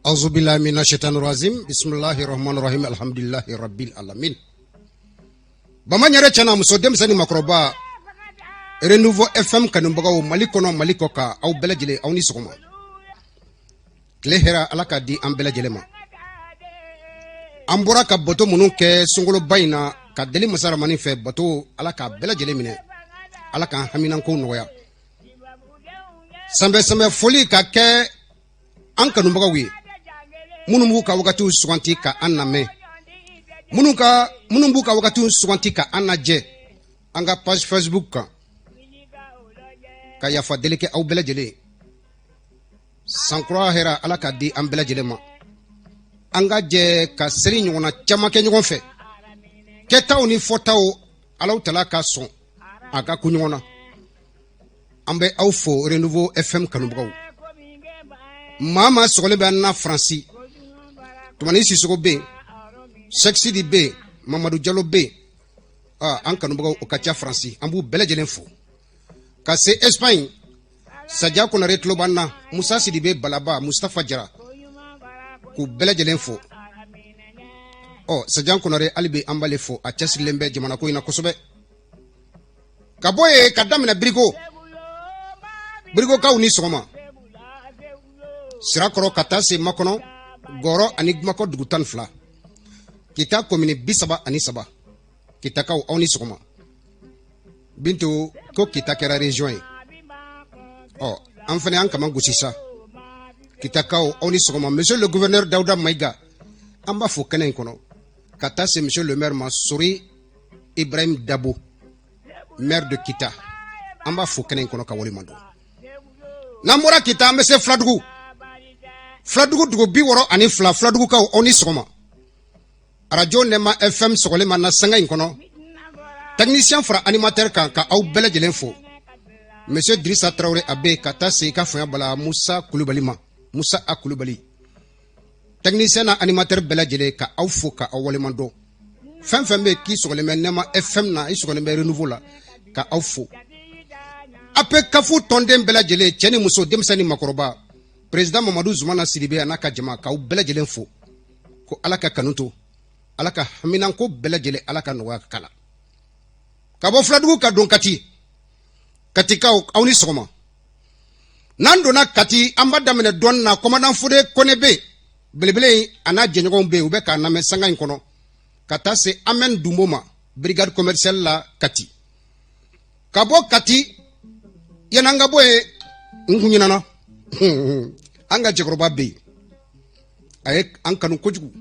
Auzubillahi mina shaitani rajim bismillahi rahmani rahim alhamdulillahi rabbil alamin. Bama ɲɛrɛ cɛ n'a muso, denmisɛn ni makɔrɔba, Renouveau FM kanubagaw Mali kɔnɔ, Mali kɔ kan, aw bɛɛ lajɛlen, aw ni sɔgɔma. Tile hɛrɛ, Ala k'a di an bɛɛ lajɛlen ma. An bɔra ka bato minnu kɛ sunkaloba in na, ka deli masa ramani fɛ, bato Ala k'a bɛɛ lajɛlen minɛ, Ala k'an haminankow nɔgɔya. Sanbɛ sanbɛ foli ka kɛ an kanubagaw ye, minnu b'u ka wagatiw suganti ka an lamɛn, minnu b'u ka wagatiw suganti ka an lajɛ an ka page Facebook kan. Ka yafa deli kɛ aw bɛɛ lajɛlen. Sankura hɛrɛ, Ala k'a di an bɛɛ lajɛlen ma. An ka jɛ ka seli ɲɔgɔnna caman kɛ ɲɔgɔn fɛ, kɛtaw ni fɔtaw, Alahu tala ka sɔn a ka kun ɲɔgɔn na. An bɛ aw fo, Renouveau FM kanubagaw. Maa maa sɔgɔlen bɛ an na Faransi, Tumani Sisoko bɛ yen, Sɛki Sidi bɛ yen, Mamadu Jalo bɛ yen. An kanubagaw, o ka ca Faransi, an b'u bɛɛ lajɛlen fo. Ka se Espagne, Saja Konare tulo b'an na, Musa Sidibe, Balaba Mustafa Jara, k'u bɛɛ lajɛlen fo. Ɔ Saja Konare, hali bi an b'ale fo, a cɛsirilen bɛ jamana ko in na kosɛbɛ. Ka bɔ yen ka daminɛ Birigo, Birigokaw ni sɔgɔma. Sirakɔrɔ ka taa se Makɔnɔ, Gɔrɔ ani Gumakɔ dugu 12, Kita komini 33, Kitakaw, aw ni sɔgɔma. Bintu ko Kita kɛra région ye, ɔ an fana an kama gosi sa. Kitakaw, aw ni sɔgɔma. Monsieur le gouverneur Dawuda Mayiga, an b'a fo kɛnɛ in kɔnɔ, ka taa se monsieur le maire ma, Sori Ibrahim Dabo, maire de Kita, an b'a fo kɛnɛ in kɔnɔ ka waleɲuman dɔn. N'an bɔra Kita, an bɛ se Filadugu. Filadugu dugu 62, Filadugukaw, aw ni sɔgɔma. Arajo Nɛma FM sɔgɔlen ma na sanga in kɔnɔ, technicien fara animateur kan, ka aw bɛɛ lajɛlen fo. Monsieur Drissa Traoré a bɛ ka taa se i ka fɔnya bala Musa Kulubali ma, Musa A Kulubali, technicien na animateur bɛɛ lajɛlen, ka aw fo ka aw waleɲuman dɔn. Fɛn fɛn bɛ k'i sɔgɔlen bɛ Nɛma FM na, i sɔgɔlen bɛ Renouveau la, ka aw fo. APCAF tɔnden bɛɛ lajɛlen, cɛ ni muso, denmisɛn ni makɔrɔba, président Mamadu Zumana Sidibe a n'a ka jama, k'aw bɛɛ lajɛlen fo, ko Ala ka kanu to, Ala ka haminanko bɛɛ lajɛlen, Ala ka nɔgɔya kala. Ka bɔ Filadugu ka don Kati. Katikaw, aw ni sɔgɔma. N'an donna Kati, an b'a daminɛ dɔɔnin na. Commandant Fode Kone bɛ yen, belebele in, a n'a jɛɲɔgɔnw bɛ yen, u bɛ k'a lamɛn sanga in kɔnɔ, ka taa se Amɛn Dunbo ma, brigade commerciale la Kati. Ka bɔ Kati, yan'an ka bɔ yen, n kun ɲinana, an ka cɛkɔrɔba bɛ yen, a ye an kanu kojugu,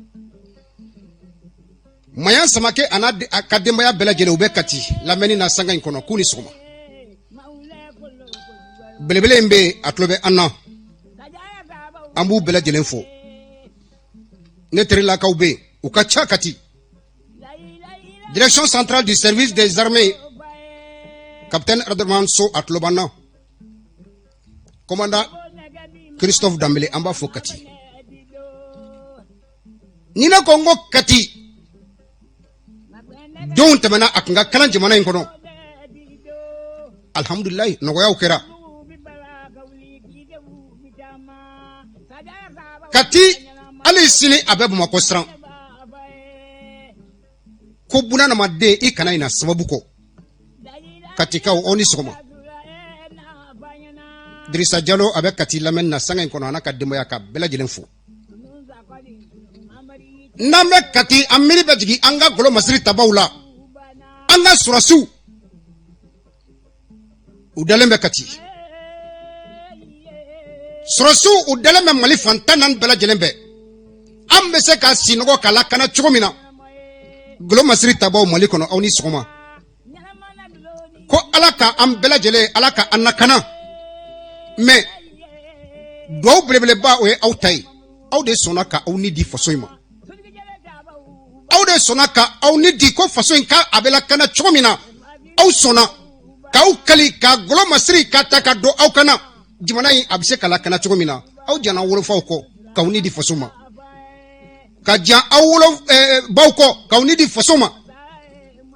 Mayan Samakɛ, a n'a ka denbaya bɛɛ lajɛlen, u bɛ Kati lamɛnni na sanga in kɔnɔ, k'u ni sɔgɔma. Belebele in bɛ yen, a tulo bɛ an na, an b'u bɛɛ lajɛlen fo. Ne terilakaw bɛ yen, u ka ca Kati. Direction centrale du service des armées, capitaine Abdramane So, a tulo b'an na. Commandant Christophe Danbele, an b'a fo Kati. Ni ne ko n ko Kati, donw tɛmɛna, a tun ka kalan jamana in kɔnɔ, alihamudulilayi, nɔgɔyaw kɛra Kati. Hali sini a bɛ Bamakɔ siran ko bunadamaden, i kana ɲina sababu kɔ. Katikaw, aw ni sɔgɔma. Dirisa Jalo, a bɛ Kati lamɛnni na sanga in kɔnɔ, a n'a ka denbaya, ka bɛɛ lajɛlen fo. N'an bɛ Kati, an miiri bɛ jigin an ka golo masiri tabaw la, an ka sɔrɔsiw, u dalen bɛ Kati. Sɔrɔsiw, u dalen bɛ Mali fan 14 bɛɛ lajɛlen bɛɛ. An bɛ se ka sinɔgɔ k'a lakana cogo min na. Golo masiri tabaw Mali kɔnɔ, aw ni sɔgɔma. Ko Ala ka an bɛɛ lajɛlen, Ala ka an lakana. Mais duwawu belebeleba, o ye aw ta ye. Aw de sɔnna ka aw ni di faso in ma, aw de sɔnna ka aw ni di ko faso in ka a bɛ lakana cogo min na. Aw sɔnna k'aw kali ka golo masiri ka ta ka don aw kana jamana in a bɛ se ka lakana cogo min na. Aw janna wolofaw kɔ k'aw ni di faso ma, ka jan aw wolo baw kɔ k'aw ni di faso ma,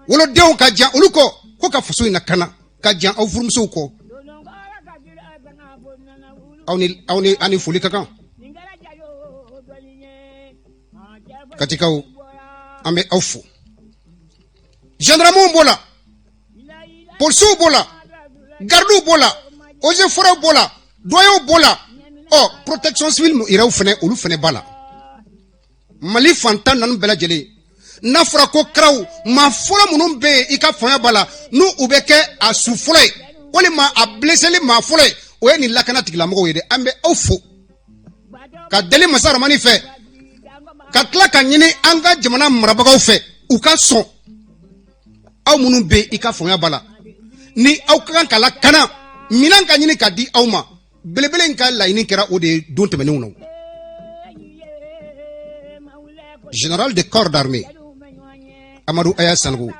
wolodenw ka jan olu kɔ ko ka faso in lakana, ka jan aw furumusow kɔ. Aw ni aw ni ani foli ka kan. Katikaw, an bɛ aw fo. Gendarmew b'o la, polisiw b'o la, gardiw b'o la, eaux et forêts b'o la, douaniers b'o la, ɔ protection civile yɛrɛw fɛnɛ, olu fɛnɛ b'a la. Mali fan 14 bɛɛ lajɛlen, n'a fɔra ko karaw, maa fɔlɔ minnu bɛ yen, i ka faamuya b'a la, n'u u bɛ kɛ a su fɔlɔ ye walima a blesseli maa fɔlɔ ye, o ye nin lakana tigilamɔgɔw ye dɛ. An bɛ aw fo ka deli masa ramani fɛ, ka tila ka ɲini an ka jamana marabagaw fɛ, u ka sɔn aw minnu bɛ, i ka faamuya b'a la, ni aw ka kan ka lakana, minɛn ka ɲini ka di aw ma. Belebele in ka laɲini kɛra o de ye don tɛmɛnenw na. Général de corps d'armée Amadu Aya Sanogo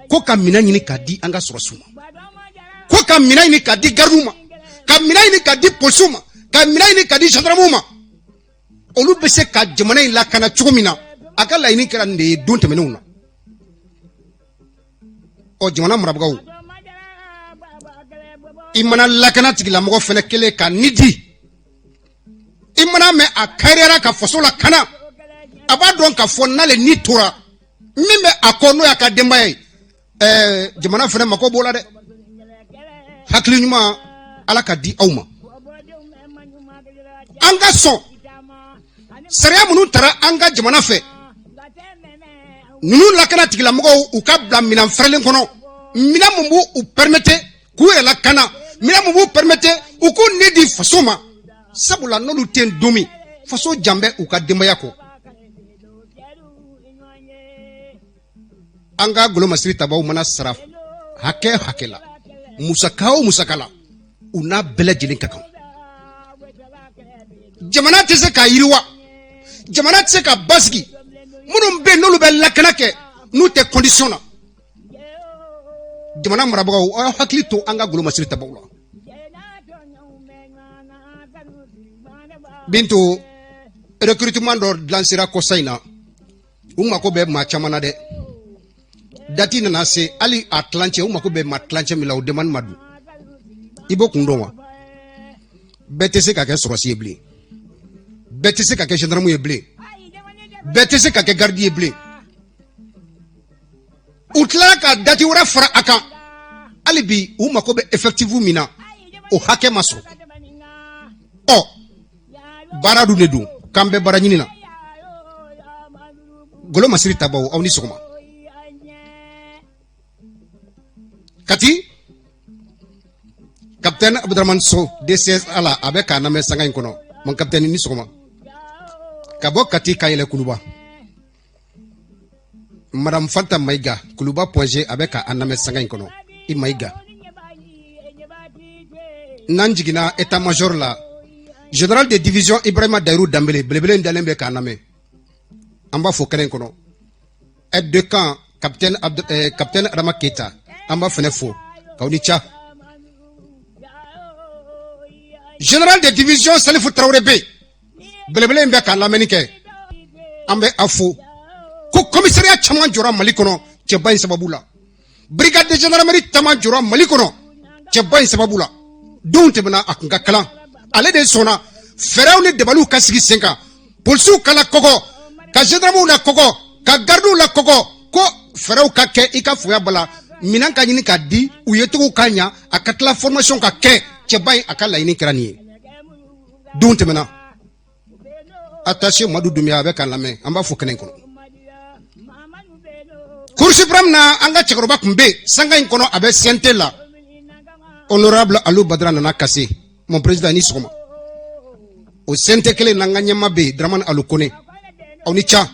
ko ka minɛn ɲini ka di an ka sɔrɔsiw ma, ko ka minɛn ɲini ka di gardiw ma, ka minɛn ɲini ka di polisiw ma, ka minɛn ɲini ka di gendarmew ma, olu bɛ se ka jamana in lakana cogo min na. A ka laɲini kɛra nin de ye don tɛmɛnenw na. Ɔ jamana marabagaw, i mana lakana tigilamɔgɔ fɛnɛ kelen ka ni di, i mana mɛn a kariyara ka faso lakana, a b'a dɔn k'a fɔ n'ale ni tora, min bɛ a kɔ, n'o y'a ka denbaya ye, jamana fɛnɛ mako b'o la dɛ. Hakili ɲuman Ala ka di aw ma. An ka sɔn sariya minnu tara an ka jamana fɛ, ninnu lakana tigilamɔgɔw, u ka bila minɛn fɛrɛlen kɔnɔ, minɛn mun b'u u permettre k'u yɛrɛ lakana, minɛn mun b'u permettre u k'u ni di faso ma, sabula n'olu tɛ yen don min, faso jan bɛ u ka denbaya kɔ. An ka golomasiri tabaw mana sara hakɛ hakɛ la, musaka o musaka la, u n'a bɛɛ lajɛlen ka kan. Jamana tɛ se ka yiriwa, jamana tɛ se ka basigi, minnu bɛ yen n'olu bɛ lakana kɛ, n'u tɛ condition na. Jamana marabagaw, aw hakili to an ka golomasiri tabaw la. Bintu, recrutement dɔ lancera kɔsa in na, u mako bɛ maa caman na dɛ. Date nana se, hali a tilancɛ, u mako bɛ maa tilancɛ min la, o demande ma don. I b'o kun dɔn wa? Bɛɛ tɛ se ka kɛ sɔrɔsi ye bilen, bɛɛ tɛ se ka kɛ gendarme ye bilen, bɛɛ tɛ se ka kɛ garidi ye bilen. U tilara ka date wɛrɛ fara a kan. Hali bi u mako bɛ effectif min na, o hakɛ ma sɔrɔ. Ɔ baara dun de don k'an bɛ baara ɲini na. Golomasiri tabaw, aw ni sɔgɔma. Kati, capitaine Abdramane So, DCSA la, a bɛ k'a lamɛn sanga in kɔnɔ. Mon capitaine, ni sɔgɔma. Ka bɔ Kati ka yɛlɛ Kuluba, Madame Fanta Mayiga, Kuluba Point G, a bɛ ka an lamɛn sanga in kɔnɔ. I Mayiga, n'an jiginna état major la, général de division Ibrahima Dayiru Danbele, belebele in dalen bɛ k'an lamɛn, an b'a fo kɛnɛ in kɔnɔ. Aide de camp capitaine Adama Keita, an b'a fɛnɛ fo k'aw ni ca. Général de division Salifu Tarawele bɛ yen, belebele in bɛ k'an lamɛnni kɛ, an bɛ a fo. Ko commissariat caman jɔra Mali kɔnɔ cɛba in sababu la, brigade de gendarmerie caman jɔra Mali kɔnɔ cɛba in sababu la. Donw tɛmɛna, a kun ka kalan, ale de sɔnna fɛɛrɛw ni dabaliw ka sigi sen kan, polisiw ka lakɔgɔ, ka gendarmew lakɔgɔ, ka gardiw lakɔgɔ, ko fɛɛrɛw ka kɛ, i ka faamuya bala, minɛn ka ɲini ka di u ye cogo ka ɲa, a ka tila formation ka kɛ. Cɛba in a ka laɲini kɛra nin ye don tɛmɛna. Attaché Madu Dunbiya, a bɛ k'an lamɛn, an b'a fo kɛnɛ in kɔnɔ. Cour suprême na, an ka cɛkɔrɔba tun bɛ yen sanga in kɔnɔ, a bɛ CNT la, honorable Alu Badara nana Kase. Mon président, ni sɔgɔma. O CNT kelen n'an ka ɲɛma bɛ yen, Dramane Alu Kone, aw ni ca.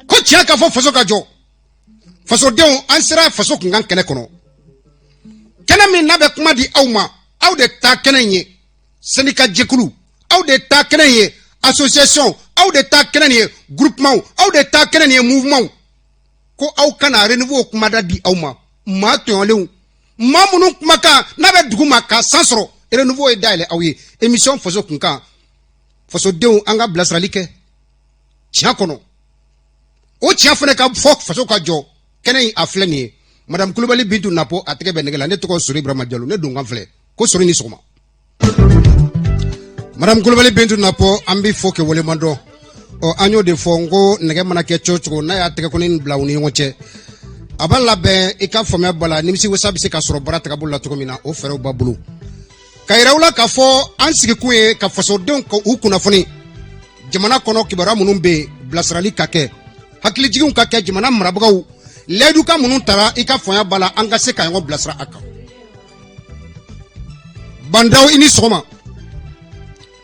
Ko tiɲɛ ka fɔ, faso ka jɔ, fasodenw, an sera faso kunkan kɛnɛ kɔnɔ, kɛnɛ min n'a bɛ kuma di aw ma. Aw de ta kɛnɛ in ye syndicat jɛkulu, aw de ta kɛnɛ in ye association, aw de ta kɛnɛ nin ye groupement, aw de ta kɛnɛ nin ye mouvement. Ko aw kana Renouveau kumada di aw ma, maa tɔɲɔlenw, maa minnu kumakan n'a bɛ dugu ma ka san sɔrɔ. Renouveau ye dayɛlɛ aw ye émission faso kunkan. Fasodenw, an ka bilasirali kɛ tiɲɛ kɔnɔ, o tiɲɛ fana ka fɔ, faso ka jɔ. Kɛnɛ in a filɛ nin ye. Madame Kulubali Bintu Napo, a tɛgɛ bɛ nɛgɛ la. Ne tɔgɔ Sori Ibrahima Jalo, ne donkan filɛ. Ko Sori, ni sɔgɔma. Madame Kulubali Bintu Napɔ, an b'i fo k'i waleɲuman dɔn. Ɔ, an y'o de fɔ n ko nɛgɛ mana kɛ cogo cogo, n'a y'a tɛgɛ bila u ni ɲɔgɔn cɛ, a b'a labɛn. I ka faamuya b'a la, nimisi wasa bɛ se ka sɔrɔ baara tagabolo la cogo min na, o fɛɛrɛw b'a bolo ka yira u la k'a fɔ an sigikun ye ka fasodenw ka u kunnafoni jamana kɔnɔ, kibaruya minnu bɛ yen, bilasirali ka kɛ, hakilijiginw ka kɛ, jamana marabagaw layidukan minnu tara, i ka faamuya b'a la, an ka se ka ɲɔgɔn bilasira a kan. Bandaw, i ni sɔgɔma.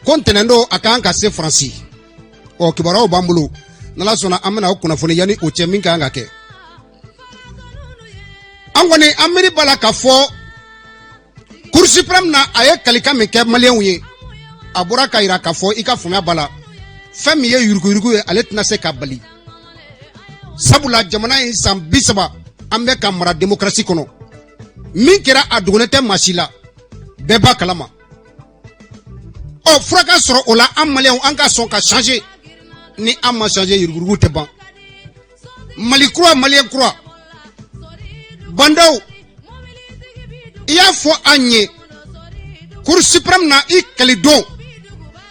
Ko ntɛnɛn don, a kan ka se Faransi. Ɔ, kibaruyaw b'an bolo, n'Ala sɔnna, an bɛna o kunnafoni. Yanni o cɛ, min kan ka kɛ, an kɔni an miiri b'a la k'a fɔ Cour suprême na, a ye kalikan min kɛ Maliyɛnw ye, a bɔra ka yira k'a fɔ, i ka faamuya b'a la, fɛn min ye yuruguyurugu ye, ale tɛna se ka bali, sabula jamana in san 30 an bɛ ka mara démocratie kɔnɔ. Min kɛra, a dogolen tɛ maa si la, bɛɛ b'a kalama. Ɔ, fura ka sɔrɔ o la, an Maliyɛnw, an ka sɔn ka changer. Ni an ma changer, yuruguyurugu tɛ ban. Mali kura, Maliyɛn kura. Bandaw, i y'a fɔ an ye Cour suprême na, i kali don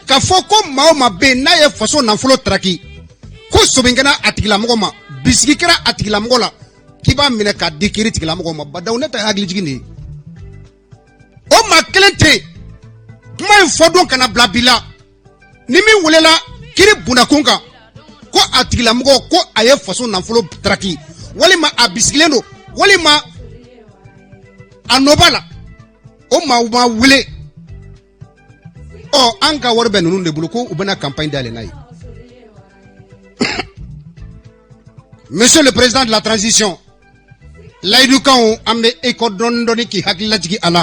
k'a fɔ ko maa o maa bɛ yen n'a ye faso nafolo taraki, ko sobi kɛra a tigilamɔgɔ ma, bisigi kɛra a tigilamɔgɔ la, k'i b'a minɛ k'a di kiiri tigilamɔgɔ ma. Badaw, ne ta ye hakilijigin de ye. O maa kelen tɛ yen, kuma in fɔ don ka na bila bi la, ni min welela kiiri bundakun kan ko a tigilamɔgɔ ko a ye faso nafolo taraki, walima a bisigilen don, walima a nɔ b'a la, o maa ma wele. Ɔ, an ka wari bɛ ninnu de bolo, ko u bɛna campagne dayɛlɛ n'a ye. Monsieur le président de la transition, layidukanw, an bɛ e kɔ dɔɔni dɔɔni k'i hakili lajigin a la.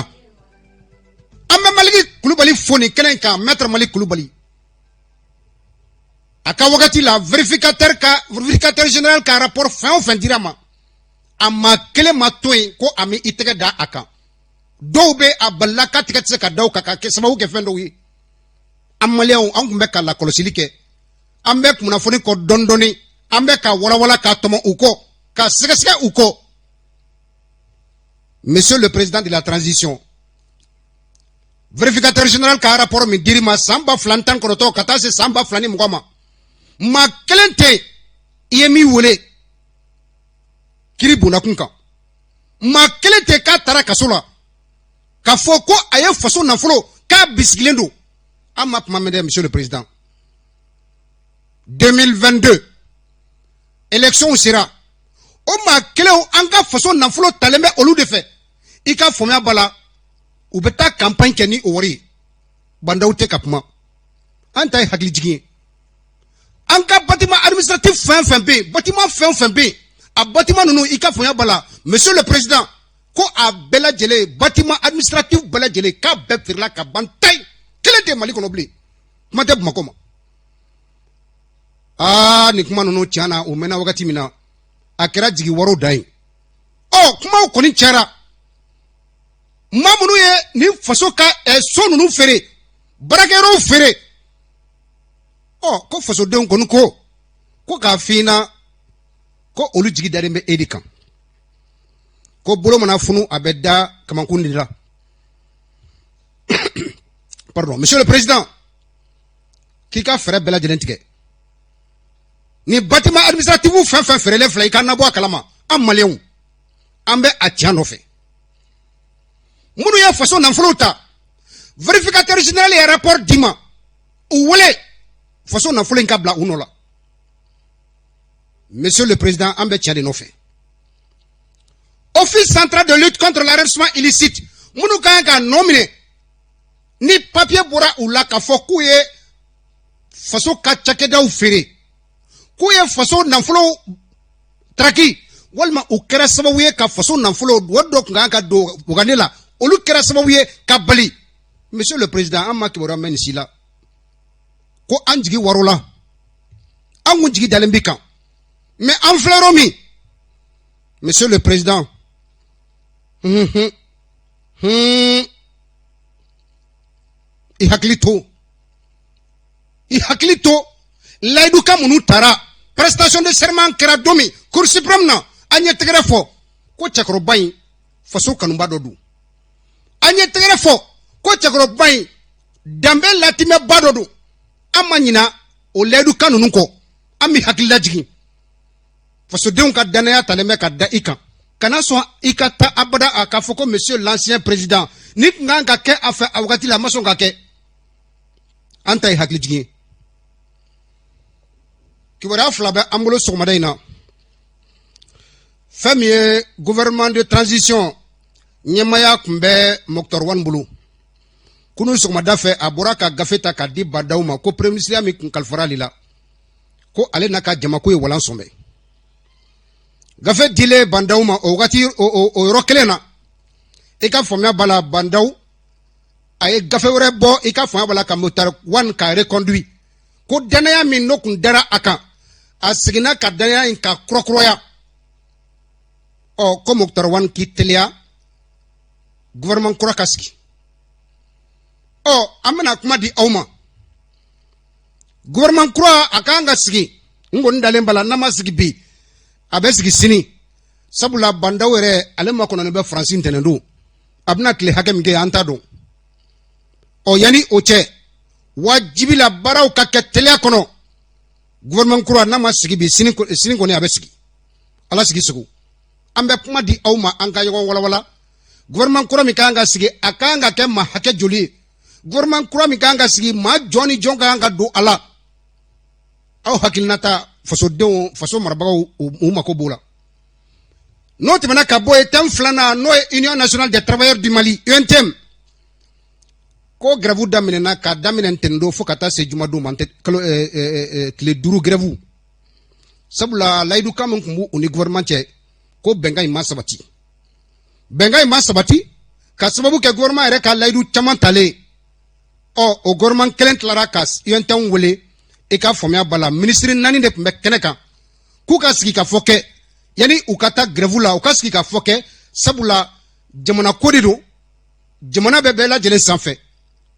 An bɛ Maliki Kulubali fo nin kɛnɛ in kan, maître Mali Kulubali. A ka wagati la, vérificateur général ka rapport fɛn o fɛn dira ma, a maa kelen ma to yen ko a mi i tɛgɛ da a kan. Dɔw bɛ a balila k'a tɛgɛ tɛ se ka da o kan ka kɛ sababu kɛ fɛn dɔw ye. An Maliyɛnw, an tun bɛ ka lakɔlɔsili kɛ, an bɛ kunnafoni kɔ dɔɔni dɔɔni, an bɛ ka walawala, ka tɔmɔ u kɔ, ka sɛgɛsɛgɛ u kɔ. Monsieur le président de la transition, vérificateur général ka rapport min dir'i ma san 2019 ka taa se san 2020 ma, maa kelen tɛ yen i ye min wele kiri bondakun kan, maa kelen tɛ k'a taara kaso la k'a fɔ ko a ye faso nafolo k'a bisigilen don. An ma kuma mɛn dɛ, monsieur le président. 2022 élection sera, o maa kelenw, an ka faso nafolo talen bɛ olu de fɛ, i ka faamuya b'a la, u bɛ taa campagne kɛ ni o wari ye. Bandaw tɛ ka kuma, an ta ye hakilijigin ye. An ka bâtiment administratif fɛn fɛn bɛ yen, bâtiment fɛn fɛn bɛ yen, a bâtiment ninnu, i ka faamuya b'a la, monsieur le président, ko a bɛɛ lajɛlen, bâtiment administratif bɛɛ lajɛlen, k'a bɛɛ feerela ka ban tayi, kelen tɛ Mali kɔnɔ bilen, kuma tɛ Bamakɔ ma. Aa, nin kuma ninnu, tiɲɛ na, u mɛnna wagati min na, a kɛra jigi waro dan ye. Ɔ, kumaw kɔni cayara. Maa minnu ye nin faso ka so ninnu feere, baarakɛyɔrɔw feere, ɔ, ko fasodenw kɔni ko k'a f'i ɲɛna ko olu jigi dalen bɛ e de kan, ko bolo mana funu, a bɛ da kamankun de la. Pardon. Monsieur le président, k'i ka fɛɛrɛ bɛɛ lajɛlen tigɛ, ni bâtiment administratif fɛn fɛn feerelen filɛ, i ka nabɔ a kalama. An Maliyɛnw, an bɛ a tiɲɛ nɔfɛ. Minnu ye faso nafolow ta, vérificateur général ye rapport d'i ma, u wele, faso nafolo in ka bila u nɔ la. Monsieur le président, an bɛ tiɲɛ de nɔfɛ. Office central de lutte contre l'enrichissement illicite, minnu ka kan ka nɔ minɛ ni papier bɔra u la k'a fɔ k'u ye faso ka cakɛdaw feere, k'u ye faso nafolo taraki, walima u kɛra sababu ye ka faso nafolo, wari dɔ tun kan ka don wagane la, olu kɛra sababu ye ka bali. Monsieur le président, an ma kibaruya mɛn nin si la, ko an jigi waro la, an kun jigi dalen bi kan. Mais an filɛ yɔrɔ min, monsieur le président, i hakili to, i hakili to layidukan minnu tara. Prestation de serment kɛra don min Cour suprême na, an ye tɛgɛrɛ fɔ ko cɛkɔrɔba in faso kanuba dɔ don. An ye tɛgɛrɛ fɔ ko Ko cɛkɔrɔba in danbe latimɛba dɔ don. An ma ɲina o layidukan ninnu kɔ. An bɛ hakili lajigin, fasodenw ka danaya talen bɛ ka da i kan. Kana sɔn i ka taa abada a k'a fɔ ko monsieur l'ancien président ni tun kan ka kɛ a fɛ a wagati la, a ma sɔn ka kɛ. An ta ye hakilijigin ye. Kibaruya fila bɛ an bolo sɔgɔmada in na. Fɛn min ye gouvernement de transition ɲɛmaya tun bɛ Moctar Ouane bolo, kunun sɔgɔmada fɛ a bɔra ka gafe ta k'a di Bah N'Daw ma, ko premier ministre min kun kalifara ale la, ko ale n'a ka jamako ye walan sɔnbɛ. Gafe dilen Bah N'Daw ma o wagati, o yɔrɔ kelen na, i ka faamuya b'a la, Bah N'Daw a ye gafe wɛrɛ bɔ, i ka faamuya b'a la, ka Moctar Ouane ka reconduit, ko danaya min n'o kun dara a kan, a seginna ka danaya in ka kurakuraya. Ɔ, ko Moctar Ouane k'i teliya, gouvernement kura ka sigi. Ɔ, an bɛna kuma di aw ma. Gouvernement kura a kan ka sigi, n kɔni dalen b'a la, n'a ma sigi bi, a bɛ sigi sini, sabula Bah N'Daw yɛrɛ ale makɔnɔnen bɛ Faransi ntɛnɛn don. A bɛna tile hakɛ min kɛ, an t'a dɔn. Ɔ, yanni o cɛ, wajibi la baaraw ka kɛ teliya kɔnɔ. Gouvernement kura n'a ma sigi bi, sini sini kɔni a bɛ sigi. Ala sigi segu. An bɛ kuma di aw ma, an ka ɲɔgɔn walawala. Gouvernement kura min kan ka sigi, a kan ka kɛ maa hakɛ joli ye? Gouvernement kura min kan ka sigi, maa jɔn ni jɔn ka kan ka don a la? Aw hakilinata, fasodenw, faso marabagaw, u mako b'o la. N'o tɛmɛna ka bɔ yen, thème filanan, n'o ye Union nationale des travailleurs du Mali, UNTM, ko grève daminɛna k'a daminɛ ntɛnɛndon fo ka taa se jumadon ma, kalo tile 5 grève, sabula layidukan min tun b'u ni gouvernement cɛ, ko bɛnkan in ma sabati. Bɛnkan in ma sabati ka sababu kɛ gouvernement yɛrɛ ka layidu caman talen. Ɔ, o gouvernement kelen tilara ka UNTM wele. I ka faamuya b'a la, minisiri naani de tun bɛ kɛnɛ kan k'u ka sigi ka fɔ kɛ yanni u ka taa grève la. U ka sigi ka fɔ kɛ, sabula jamana ko de don, jamana bɛ bɛɛ lajɛlen sanfɛ.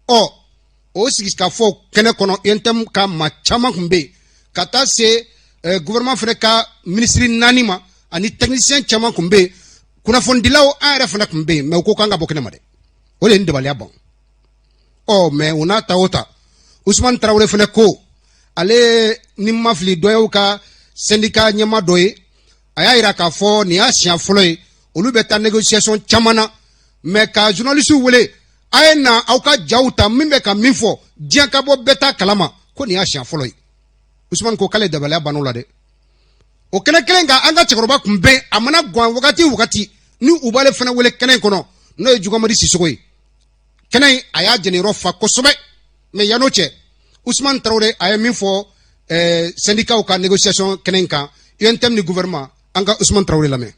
Ɔ, o sigi ka fɔ kɛnɛ kɔnɔ, UNTM ka maa caman tun bɛ yen, ka taa se gouvernement fana ka minisiri naani ma, ani technicien caman tun bɛ yen, kunnafonidilaw, an yɛrɛ fana tun bɛ yen. Mɛ u ko k'an ka bɔ kɛnɛ ma dɛ, o de ye n dabaliya ban. Ɔ, mɛ o n'a ta o ta, Usumani Tarawele fana ko ale ni ma fili dɔyaw ka syndicat ɲɛma dɔ ye, a y'a yira k'a fɔ nin y'a siɲɛ fɔlɔ ye olu bɛ taa négociation caman na, mɛ ka journaliste wele, a ye na aw ka jaw ta, min bɛ ka min fɔ, diɲɛ ka bɔ, bɛɛ ta kalama, ko nin y'a siɲɛ fɔlɔ ye. Usumani ko k'ale dabaliya ban'o la dɛ. O kɛnɛ kelen kan, an ka cɛkɔrɔba tun bɛ a mana gan wagati o wagati ni u b'ale fana wele kɛnɛ in kɔnɔ, n'o ye Jugamadi Sisoko ye. Kɛnɛ in a y'a jɛniyɔrɔ fa kosɛbɛ. Mɛ yann'o cɛ, Usumani Tarawele a ye min fɔ syndicat ka négociation kɛnɛ in kan, UNTM ni gouvernement, an ka Usumani Tarawele lamɛn.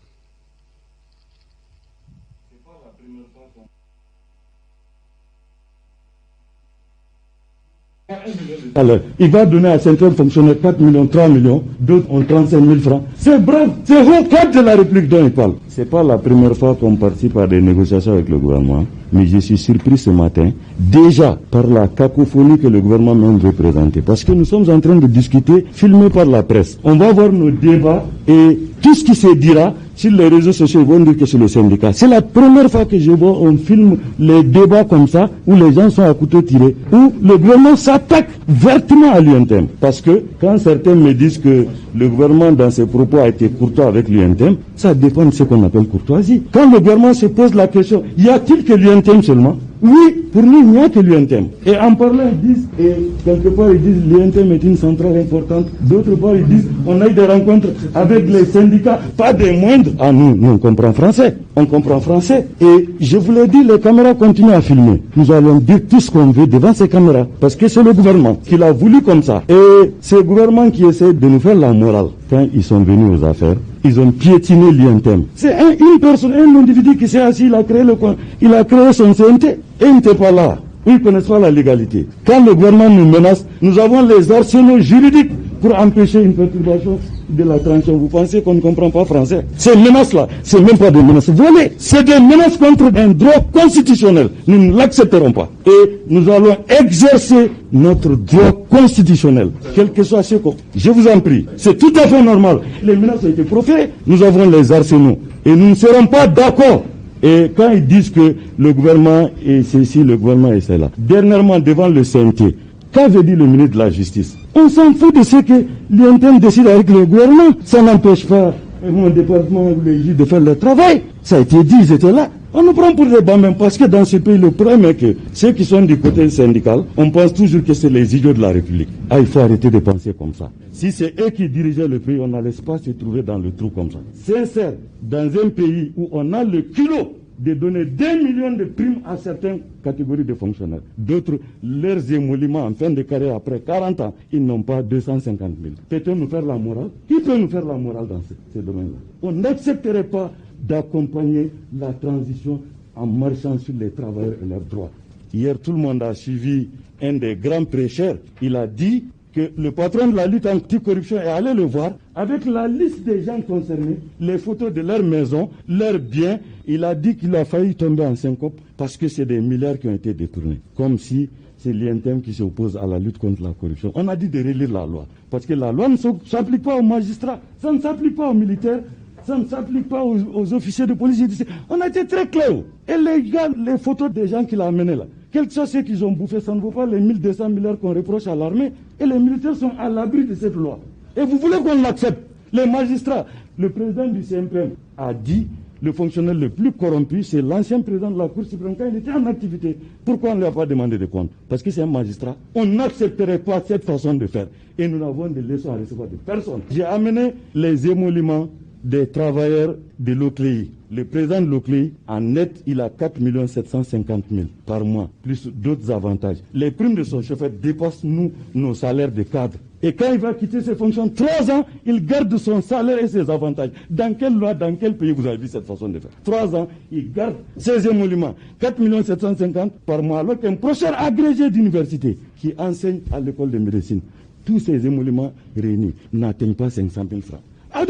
Alors, il va donner à certains fonctionnaires 4 millions, 3 millions, d'autres ont 35 000 francs. C'est bref, c'est au cadre de la République dont il parle. C'est pas la première fois qu'on participe à des négociations avec le gouvernement, mais je suis surpris ce matin, déjà par la cacophonie que le gouvernement même veut présenter. Parce que nous sommes en train de discuter, filmé par la presse. On va voir nos débats et tout ce qui se dira sur les réseaux sociaux, ils vont dire que c'est le syndicat. C'est la première fois que je vois on filme les débats comme ça, où les gens sont à couteau tiré, où le gouvernement s'attaque vertement à l'UNTM. Parce que quand certains me disent que le gouvernement dans ses propos a été courtois avec l'UNTM, ça dépend de ce qu'on appelle courtoisie. Quand le gouvernement se pose la question, y a-t-il que l'UNTM seulement? Oui, pour nous, il n'y a que l'UNTM. Et en parlant, ils disent, et quelque part, ils disent l'UNTM est une centrale importante. D'autre part, ils disent, on a eu des rencontres avec les syndicats, pas des moindres. Ah, nous, nous, on comprend français. On comprend français. Et je vous l'ai dit, les caméras continuent à filmer. Nous allons dire tout ce qu'on veut devant ces caméras. Parce que c'est le gouvernement qui l'a voulu comme ça. Et c'est le gouvernement qui essaie de nous faire la morale. Quand ils sont venus aux affaires, ils ont piétiné l'UNTM. C'est une personne, un individu qui s'est assis, il a créé le coin, il a créé son CNT. Et il n'était pas là. Ils ne connaissent pas la légalité. Quand le gouvernement nous menace, nous avons les arsenaux juridiques pour empêcher une perturbation de la transition. Vous pensez qu'on ne comprend pas français? Ces menaces-là, c'est même pas des menaces volées, c'est des menaces contre un droit constitutionnel. Nous ne l'accepterons pas. Et nous allons exercer notre droit constitutionnel, quel que soit ce qu'on... Je vous en prie, c'est tout à fait normal. Les menaces ont été proférées. Nous avons les arsenaux. Et nous ne serons pas d'accord Et quand ils disent que le gouvernement est ceci, le gouvernement est cela. Dernièrement, devant le CNT, qu'avait dit le ministre de la Justice? On s'en fout de ce que l'UNTM décide avec le gouvernement. Ça n'empêche pas mon département ou les juges de faire leur travail. Ça a été dit, ils étaient là. On nous prend pour des bambins parce que dans ce pays, le problème est que ceux qui sont du côté syndical, on pense toujours que c'est les idiots de la République. Ah, il faut arrêter de penser comme ça. Si c'est eux qui dirigeaient le pays, on n'allait pas se trouver dans le trou comme ça. Sincère, dans un pays où on a le culot de donner 2 millions de primes à certaines catégories de fonctionnaires. D'autres, leurs émoluments en fin de carrière après 40 ans, ils n'ont pas 250 000. Peut-on nous faire la morale? Qui peut nous faire la morale dans ce domaine-là? On n'accepterait pas d'accompagner la transition en marchant sur les travailleurs et leurs droits. Hier, tout le monde a suivi un des grands prêcheurs. Il a dit que le patron de la lutte anticorruption est allé le voir avec la liste des gens concernés, les photos de leur maison, leurs biens. Il a dit qu'il a failli tomber en syncope parce que c'est des milliards qui ont été détournés. Comme si c'est l'UNTM qui s'oppose à la lutte contre la corruption. On a dit de relire la loi parce que la loi ne s'applique pas aux magistrats, ça ne s'applique pas aux militaires, ça ne s'applique pas aux officiers de police. On a été très clair. Et les gars, les photos des gens qu'il a amenés là, quel que soit ce qu'ils ont bouffé, ça ne vaut pas les 1200 milliards qu'on reproche à l'armée. Et les militaires sont à l'abri de cette loi. Et vous voulez qu'on l'accepte? Les magistrats, le président du CMPM a dit, le fonctionnaire le plus corrompu, c'est l'ancien président de la Cour suprême quand il était en activité. Pourquoi on ne lui a pas demandé de compte? Parce que c'est un magistrat. On n'accepterait pas cette façon de faire. Et nous n'avons de leçons à recevoir de personne. J'ai amené les émoluments des travailleurs de l'OCLEI. Le président de l'OCLEI, en net, il a 4 750 000 par mois, plus d'autres avantages. Les primes de son chauffeur dépassent, nous, nos salaires de cadre. Et quand il va quitter ses fonctions, 3 ans, il garde son salaire et ses avantages. Dans quelle loi, dans quel pays vous avez vu cette façon de faire? 3 ans, il garde ses émoluments, 4 750 000 par mois, alors qu'un professeur agrégé d'université qui enseigne à l'école de médecine, tous ces émoluments réunis n'atteignent pas 500 000 francs. Ah,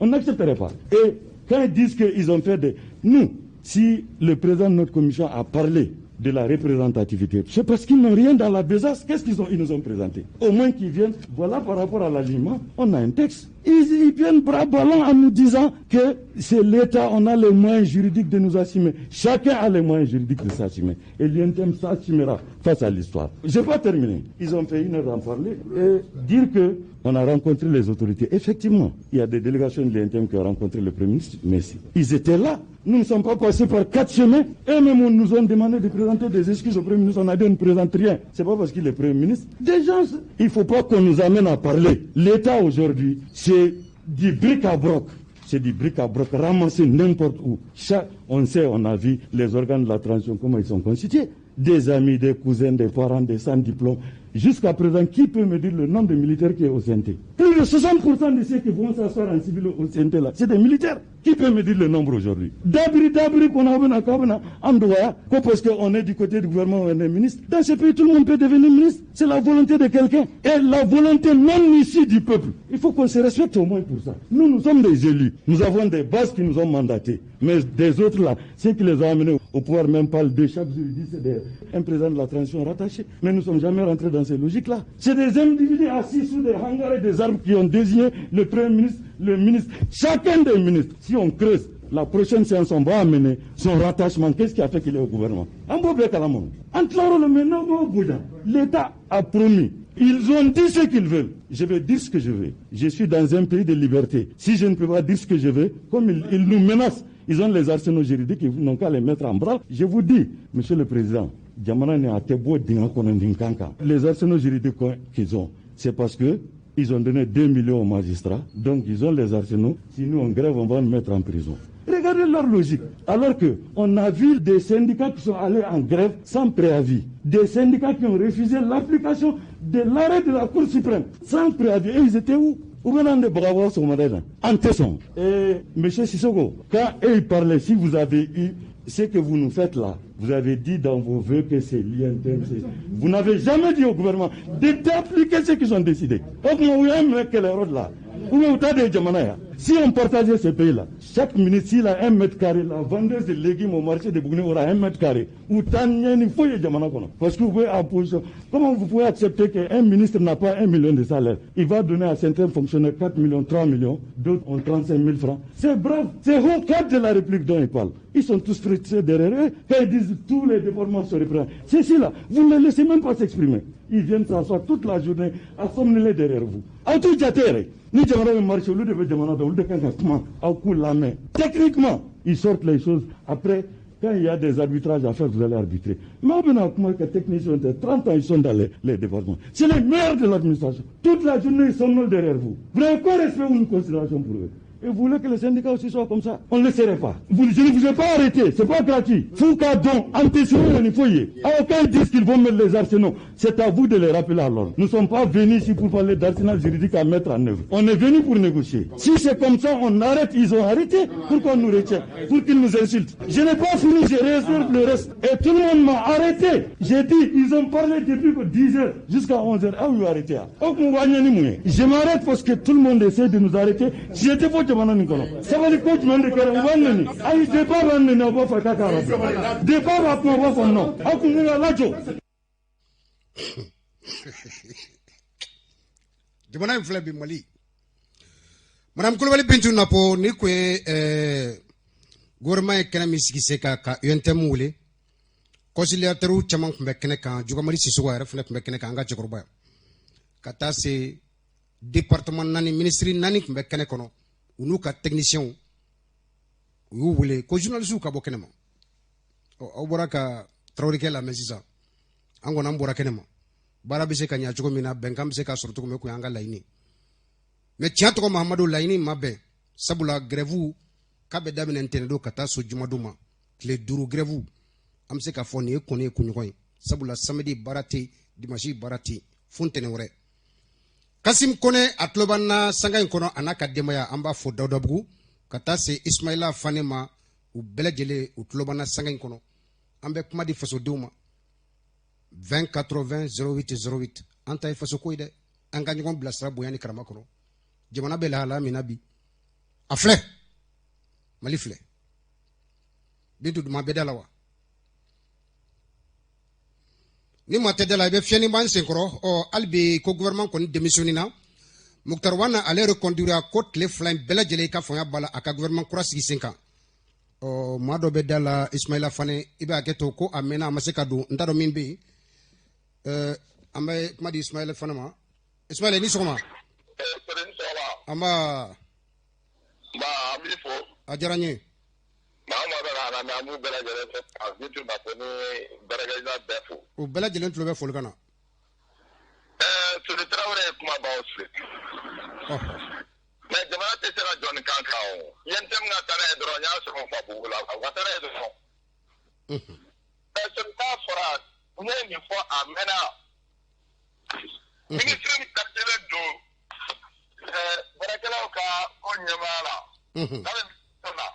on n'accepterait pas. Et quand ils disent qu'ils ont fait des... Nous, si le président de notre commission a parlé de la représentativité, c'est parce qu'ils n'ont rien dans la besace. Qu'est-ce qu'ils ont, ils nous ont présenté? Au moins qu'ils viennent, voilà, par rapport à l'alignement, on a un texte. Ils viennent bras ballants en nous disant que c'est l'État, on a les moyens juridiques de nous assumer. Chacun a les moyens juridiques de s'assumer. Et l'UNTM s'assumera face à l'histoire. Je n'ai pas terminé. Ils ont fait une heure d'en parler et dire que on a rencontré les autorités. Effectivement, il y a des délégations de l'UNTM qui ont rencontré le Premier ministre, mais ils étaient là. Nous ne sommes pas passés par 4 chemins. Eux-mêmes, on nous a demandé de présenter des excuses au Premier ministre. On a dit on ne présente rien. C'est pas parce qu'il est Premier ministre. Des gens, il ne faut pas qu'on nous amène à parler. L'État aujourd'hui, c'est du bric-à-broc. C'est du bric-à-broc ramassé n'importe où. Ça, on sait, on a vu les organes de la transition, comment ils sont constitués. Des amis, des cousins, des parents, des sans-diplômes. Jusqu'à présent, qui peut me dire le nombre de militaires qui est au CNT? Plus de 60% de ceux qui vont s'asseoir en civil au CNT, là, c'est des militaires. Qui peut me dire le nombre aujourd'hui? D'abri, qu'on a, parce qu'on est du côté du gouvernement, on est ministre. Dans ce pays, tout le monde peut devenir ministre. C'est la volonté de quelqu'un. Et la volonté non issue du peuple. Il faut qu'on se respecte au moins pour ça. Nous, nous sommes des élus. Nous avons des bases qui nous ont mandatés. Mais des autres là, ceux qui les ont amenés au pouvoir, même pas de chaque jour, ils disent c'est un président de la transition rattaché. Mais nous ne sommes jamais rentrés dans ces logiques-là. C'est des individus assis sous des hangars et des armes qui ont désigné le premier ministre, le ministre, chacun des ministres. Si on creuse, la prochaine séance, on va amener son rattachement. Qu'est-ce qui a fait qu'il est au gouvernement? L'État a promis. Ils ont dit ce qu'ils veulent. Je vais dire ce que je veux. Je suis dans un pays de liberté. Si je ne peux pas dire ce que je veux, comme ils nous menacent, ils ont les arsenaux juridiques, ils n'ont qu'à les mettre en branle. Je vous dis, Monsieur le Président, les arsenaux juridiques qu'ils ont, c'est parce que ils ont donné 2 millions aux magistrats, donc ils ont les arsenaux. Si nous on grève, on va nous mettre en prison. Regardez leur logique. Alors qu'on a vu des syndicats qui sont allés en grève sans préavis, des syndicats qui ont refusé l'application de l'arrêt de la Cour suprême sans préavis. Et ils étaient où? Et M. Sissoko, quand ils parlaient, si vous avez eu ce que vous nous faites là, vous avez dit dans vos vœux que c'est l'UNTM. Vous n'avez jamais dit au gouvernement d'appliquer ce qu'ils ont décidé. Si on partageait ce pays-là, chaque ministre, s'il a 1 mètre carré, la vendeuse de légumes au marché de Bougouni aura 1 mètre carré. Ou jamana kɔnɔ. Parce que vous pouvez en position. Comment vous pouvez accepter qu'un ministre n'a pas 1 million de salaire? Il va donner à certains fonctionnaires 4 millions, 3 millions, d'autres ont 35 000 francs. C'est brave. C'est au cadre de la République dont ils parlent. Ils sont tous frustrés derrière eux. Quand ils disent tous les déformations se reprennent. C'est là, vous ne les laissez même pas s'exprimer. Ils viennent s'asseoir toute la journée à somnoler derrière vous. Aw t'u jate yɛrɛ. Ni jamana bɛ marché, olu de bɛ jamana dɔn, olu de kan ka kuma aw k'u lamɛn. Techniquement, ils sortent les choses. Après, quand il y a des arbitrages à faire, vous allez arbitrer. Mais aw bɛna kuma ka techniciens tɛ, 30 ans, ils sont dans les départements. C'est les meilleurs de l'administration. Toute la journée, ils somnolent derrière vous. Vous n'avez pas respect ou une considération pour eux. Et vous voulez que les syndicats aussi soient comme ça? On ne le serait pas. Vous, je ne vous ai pas arrêté, c'est pas gratuit. Fouka don, antécédent, il faut y Alors quand ils disent qu'ils vont mettre les arsenaux, c'est à vous de les rappeler à l'ordre. Nous ne sommes pas venus ici pour parler d'arsenal juridique à mettre en œuvre. On est venu pour négocier. Si c'est comme ça, on arrête, ils ont arrêté. Pourquoi on nous retient? Pour qu'ils nous insultent. Je n'ai pas fini, je réserve le reste. Et tout le monde m'a arrêté. J'ai dit, ils ont parlé depuis 10 heures jusqu'à 11 heures. Ah oui, arrêtez. Je m'arrête parce que tout le monde essaie de nous arrêter. Si j'étais faux, jamana nin kɔnɔ sabali ko jumɛn de kɛra u b'an neni ayi débat b'an neni aw b'a fɔ k'a k'a rabila débat b'a kuma u b'a fɔ non aw kun kan ka lajɔ. Jamana in filɛ bi Mali. Madame Kulubali Bintu Napo ni kun ye gouvernement ye kɛnɛ min sigi sen kan ka UNTM wele, conciliateur caman tun bɛ kɛnɛ kan, Jugamari Sisoko a yɛrɛ fana tun bɛ kɛnɛ kan, an ka cɛkɔrɔba, ka taa se département naani, ministre naani tun bɛ kɛnɛ kɔnɔ, u n'u ka techniciens. U y'u wele ko journalistes ka bɔ kɛnɛ ma. Ɔ, aw bɔra ka Tarawelekɛ lamɛn sisan. An kɔni an bɔra kɛnɛ ma, baara bɛ se ka ɲɛ cogo min na, bɛnkan bɛ se ka sɔrɔ cogo min, o kun y'an ka laɲini. Mais tiɲɛ tɔgɔ Mahamadu, laɲini ma bɛn, sabula grève k'a bɛ daminɛ ntɛnɛn ka taa so jumadon ma, tile 5 grève. An bɛ se k'a fɔ nin ye kɔni ye kunɲɔgɔn ye, sabula samedi baara tɛ yen, dimanche baara tɛ yen, fo ntɛnɛn wɛrɛ. Kasim Kone a tulo b'an na sanga in kɔnɔ, a n'a ka denbaya, an b'a fɔ Dawudabugu ka taa se Ismaila Fane ma, u bɛɛ lajɛlen u tulo b'an na sanga in kɔnɔ. An bɛ kuma di fasodenw ma, 20 80 08 08. An ta ye fasoko ye dɛ, an ka ɲɔgɔn bilasira bonya ni karama kɔnɔ. Jamana bɛ lahalaya min na bi, a filɛ, Mali filɛ. Bintu Duma bɛ da la wa? Ni maa tɛ da la, i bɛ fiɲɛni b'an senkɔrɔ. Ɔ, hali bi ko gouvernement kɔni démissionné na, Moctar Ouane ale reconduira ko tile 2 in bɛɛ lajɛlen i ka fanga b'a la a ka gouvernement kura sigi sen kan. Ɔ, maa dɔ bɛ da la, Ismaila Fane, i bɛ hakɛ to ko a mɛnna, a ma se ka don, n t'a dɔn min bɛ yen. An bɛ kuma di Ismaila Fane ma. Ismaila, i ni sɔgɔma. An b'a. Ba, an b'i fo. A diyara n ye. Maa maa bɛ ka na, an b'u bɛɛ lajɛlen fo, ka Bintu Napo ni baarakɛla bɛɛ fo. U bɛɛ lajɛlen tulo bɛ folikan na. Sori Tarawele ye kuma baw siri. Mais jamana tɛ se ka jɔ ni kan kan o. UNTM ka taa n'a ye dɔrɔn, n y'a sɔrɔ Fabugu la, u ka taa n'a ye dɔrɔn. Sori n'a fɔra, n ye nin fɔ a mɛnna. Minisiri min quartier don baarakɛlaw ka ko ɲɛmaaya la. N'a bɛ ministre la.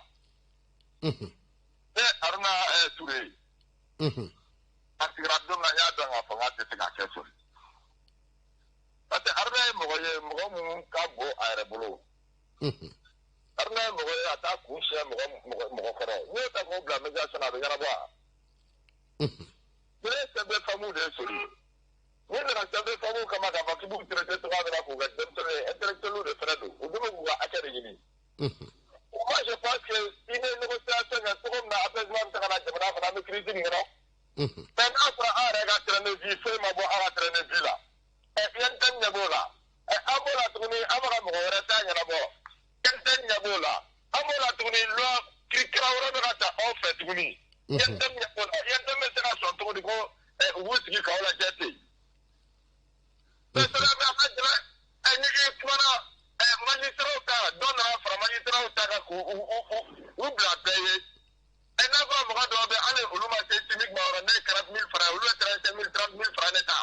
Ne Haruna Ture. A sigira don min na, n y'a dɔn k'a fɔ k'a tɛ se ka kɛ sori. Parce que Haruna ye mɔgɔ ye, mɔgɔ mun ka bon a yɛrɛ bolo. Haruna ye mɔgɔ ye, a t'a kun siɲɛ mɔgɔ mɔgɔ kɔrɔ. N'i y'o ta k'o bila médiation na, a bɛ ɲɛnabɔ wa? Ne ye CNT femmes de ye sori. N'i nana CNT femmes kama k'a fɔ k'i b'u traiter cogoya min na k'u kɛ denmisɛnnin ye, intellectuels de fana don. U dun bɛ k'u ka hakɛ de ɲini. Moi, je pense que i bɛ négociation kɛ cogo min na, apaisement bɛ se ka na jamana kɔnɔ, an bɛ crise nin kɔnɔ. Mais n'a fɔra an yɛrɛ ka train de vie foyi ma bɔ an ka train de vie la. UNTM ɲɛ b'o la. An b'o la tuguni, an bɛ ka mɔgɔ wɛrɛ ta ɲɛnabɔ. UNTM ɲɛ b'o la. An b'o la tuguni, loi kira wɛrɛ bɛ ka ta anw fɛ tuguni. UNTM ɲɛ b'o la. UNTM bɛ se ka sɔn cogo di ko u b'u sigi k'aw lajɛ ten? Mais sɛbɛn bɛ a ka gɛlɛn. Ni i kumana magistrat ta, dɔ nana fara magistrat ta kan k'u u bila bɛɛ ye. N'a fɔra mɔgɔ dɔw bɛ hali olu ma se SMIC ma yɔrɔ, ne ye 40 000 francs, olu ye 35 000, 30 000 francs ne ta.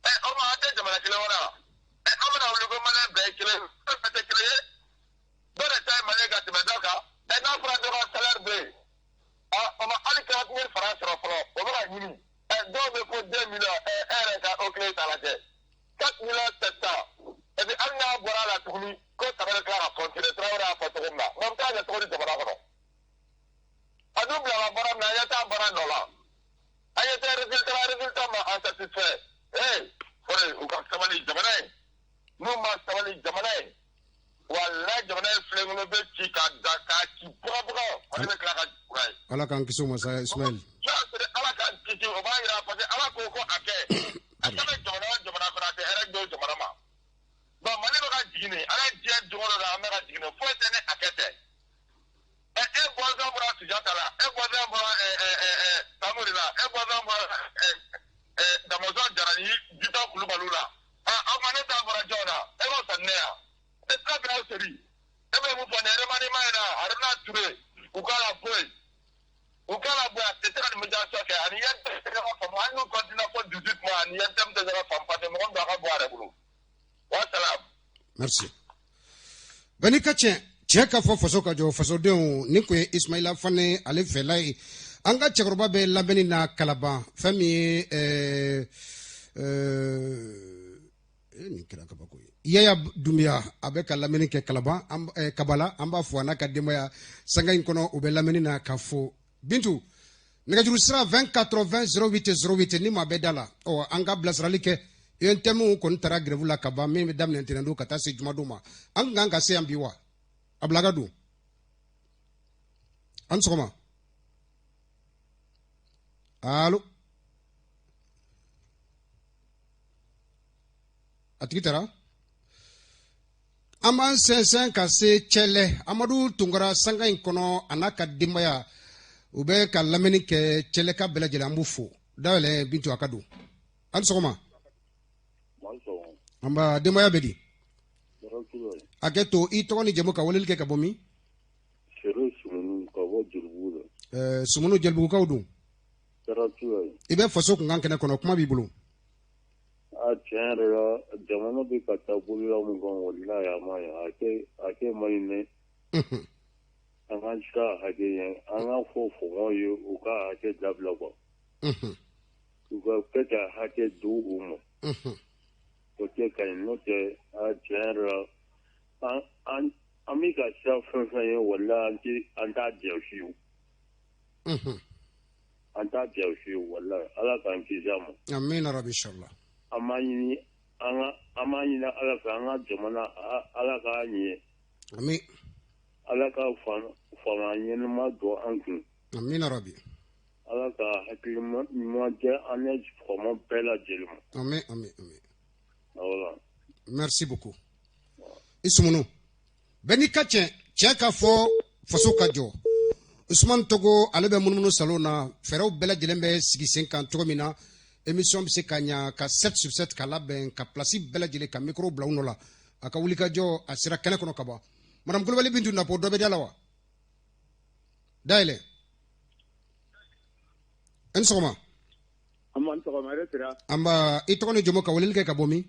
O ma an tɛ jamana kelen wɛrɛ la. An bɛna wuli ko maliyɛn bɛɛ ye kelen ye, bɛɛ tɛ kelen ye. Dɔ de ta ye maliyɛn ka tɛmɛ dɔ kan. N'a fɔra dɔ ka salaire bɛ yen, o ma hali 40 000 francs sɔrɔ fɔlɔ, o bɛ ka ɲini. Dɔw bɛ ko 2 millions, e yɛrɛ ka o kelen ta lajɛ. 4 millions 700. Et puis hali n'a bɔra a la tuguni, ko ta bɛ tila ka continuer, Tarawele. satisfait. Eh, u ka sabali jamana ye. N'u ma sabali jamana ye, walayi jamana ye filenkolon bɛ ci k'a da k'a ci bɔgɔbɔgɔ, o de bɛ tila ka kura ye. Ala k'an kisi o ma sa Ismaël. N'a sɔrɔ Ala k'an kisi, o b'a yira parce que Ala ko ko a kɛ. A kɛ bɛ jamana o jamana kɔnɔ, a tɛ hɛrɛ don jamana ma. Bon, Mali bɛ ka jigin nin, Ala ye diɲɛ don o don an bɛ ka jigin nin, foyi tɛ ni a kɛ tɛ. E bɔnsɔn bɔra Sunjata la, e bɔnsɔn bɔra Samori la, e bɔnsɔn bɔra Damɔzɔn Jara ni Bitɔn Kulubaliw la. Aw ma ne ta bɔra jɔn na, e b'o san ne yan. E sira bɛ aw seri. E bɛ mun fɔ nin remaniement in na, Haruna Ture, u k'a la bɔ yen. U k'a la bɔ yen, a tɛ se ka nin médiation kɛ. Ani UNTM tɛ ɲɔgɔn faamu, hali n'u continue fo 18 mois, ani UNTM tɛ ɲɔgɔn faamu parce que mɔgɔ min don a ka bɔ a yɛrɛ bolo. Wa salam. Merci. Bɛɛ n'i ka tiɲɛ, cɛ ka fɔ faso ka jɔ fasodenw. Nin kun ye Ismaila Fane ale fɛla ye. An ka cɛkɔrɔba bɛ lamɛnni na Kalaban. Fɛn min ye nin kɛra kabako ye. Yaya Dunbiya, a bɛ ka lamɛnni kɛ Kalaban Kabala. An b'a fɔ a n'a ka denbaya sanga in kɔnɔ, u bɛ lamɛnni na ka fo. Bintu, nɛgɛjuru sira 20 80 08 08, ni maa bɛ da la, ɔ an ka bilasirali kɛ. UNTM kɔni taara grève la ka ban, min bɛ daminɛ ntɛnɛn don ka taa se jumadon ma. An kun kan ka se yan bi wa? A bila ka don. An sɔgɔma. Allo. A tigi taara. An b'an sɛnsɛn ka se Cɛlɛ. Amadu Tunkara sanga in kɔnɔ, a n'a ka denbaya, u bɛ ka lamɛnni kɛ. Cɛlɛka bɛɛ lajɛlen, an b'u fo. Dayɛlɛ Bintu, a ka don. An sɔgɔma. An ba, denbaya bɛ di? A kɛ to, i tɔgɔ ni jamu, ka weleli kɛ ka bɔ min? Sere Sumunu ka bɔ Jelibugu la. Sumunu, Jelibugukaw don. I bɛ faso kunkan kɛnɛ kɔnɔ, kuma b'i bolo. A tiɲɛ yɛrɛ la, jamana bɛ ka taa bolola mun kan, walahi a ma ɲi, a kɛ man ɲi dɛ. An ka siran hakɛ ɲɛ, an k'a fɔ faamaw ye u ka hakɛ dabila quoi. U ka kɛ ka hakɛ di u ma. O tɛ ka ɲi, n'o tɛ a tiɲɛ yɛrɛ la, an bɛ ka siran fɛn fɛn ye, walahi an t'a jɛ fiyewu. An t'a jɛ fiyewu, walahi Ala k'an kisi a ma. Amina rabi inshallah. An b'a ɲini an b'a ɲini Ala fɛ, an ka jamana Ala k'a ɲɛ. Amin. Ala ka faama ɲɛnama don an kun. Amina rabi. Ala ka hakili ɲuman di an ni faama bɛɛ lajɛlen ma. Amin amin amin. Voilà. Merci beaucoup. I Sumunu. Bɛɛ n'i ka tiɲɛ, cɛ ka fɔ faso ka jɔ. Usman Togo, ale bɛ munumunu salon na, fɛɛrɛw bɛɛ lajɛlen bɛ sigi sen kan cogo min na émission bɛ se ka ɲa, ka 7 sur 7 ka labɛn, ka place bɛɛ lajɛlen, ka micro bila u nɔ la. A ka wulikajɔ a sera kɛnɛ kɔnɔ ka ban. Madame Kulubali Bintu Napo, dɔ bɛ da la wa? Dayɛlɛ. An sɔgɔma. An b'an sɔgɔma yɛrɛ sira. An ba, i tɔgɔ ni jamu, ka weleli kɛ ka bɔ min?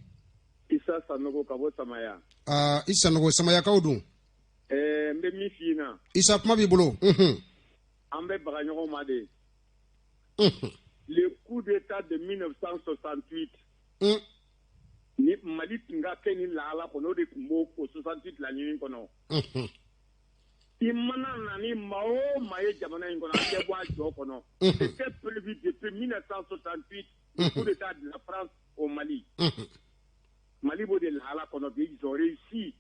Isa Sanogo ka bɔ Samaya. Aa, i Sanogo, Samayakaw dun. N bɛ min f'i ɲɛna. Isa, kuma b'i bolo. An bɛ baga ɲɔgɔn ma de. Le coup d'état de 1968. Ni Mali tun ka kɛ ni lahala kɔnɔ, o de tun b'o o 68 laɲini kɔnɔ. I mana na ni maa o maa ye jamana in kɔnɔ, an tɛ bɔ a jɔ kɔnɔ. C'était prévu depuis 1968, le coup d'état de la France au Mali. Mali b'o de lahala kɔnɔ bi, ils ont réussi.